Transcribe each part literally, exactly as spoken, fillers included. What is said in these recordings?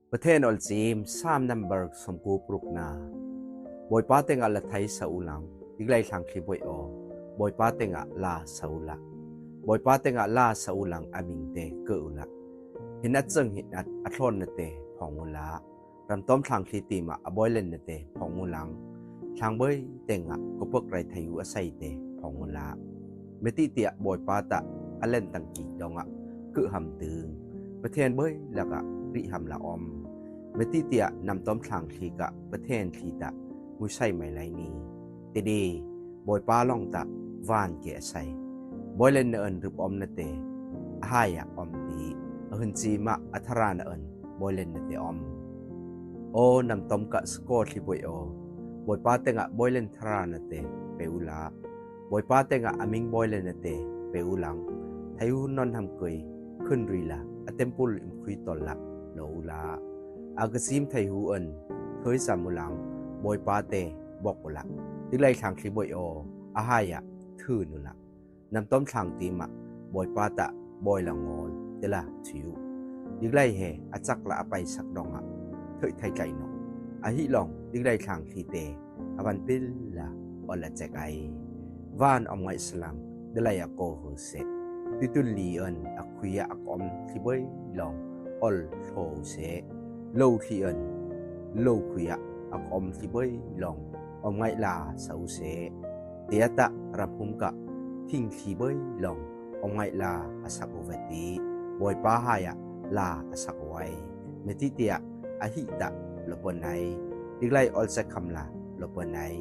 Pathen awlcim, Sam number sawmkuo parukna. Bawipa tengah la thai sa uh lang, diklai thlangthli bawi aw, Bawipa tengah la sa uh lah. Bawipa tengah la sa uh lang, a mingte keuh uh lah. Hinat cang hinat a thlawnnate phawng uh lah. Ramtawm thlangthli timah a bawilennate phawng uh lang, thlangbawi tengah kawpok rai thei uh a saite phawng uh lah. Mitihtiah Bawipa tah a lentang kik dongah keuh hamteng, Pathen bawi lakah rih hamla om. Mitihtiah namtawm thlangthli kah Pathen thli tah muisai mai lai ni. Tidi, Bawipa lawng tah van ke a sai. Bawilenna in rip omnate a hai-ah om dih, a huncimah a tharana in bawilennate om. Aw namtawm kah sakaw thli bawi aw, Bawipa tengah bawilen tharanate pe uh lah. Bawipa tengah a ming bawilennate pe uh lang, thaihu non hamkui khunrila a tempul imkhui tawllah lo uh lah. A kacim thaihu in thoisam uh lang, Bawipa te bok uh lah. Diklai thlangthli bawi aw, a hai-ah thun uh lah. Namtawm thlang timah Bawipa tah bawi la ngawl tila thui uh. Diklai he a cakla a paisak dongah thoih thai tlaih nawh. Ahi lawng diklai thlangthlite a van pil la ol a cek ai. Van om ngaihsa lang, diklai a kaw ho seh. Titun li in a khui ah a ka om thli bawi lawng ol thaw uh seh. Lo thli in lo khui ah a ka om thli bawi lawng om ngaih la sa uh seh. Teatah ramhum kah thing thli bawi lawng om ngaih la a sak uh vetih, Bawipa hai-ah la a sak uh ai. Mitihtiah a hih tah lopon ai. Diklai ol cek hamla lopon ai.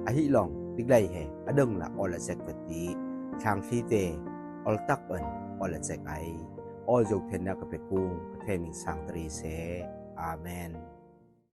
Ahi lawng diklai he a dongla ol a cek vetih, thlangthlite oltak in ol a cek ai. Aw zo thenna ka pekung Pathen min sang tari seh. Amen.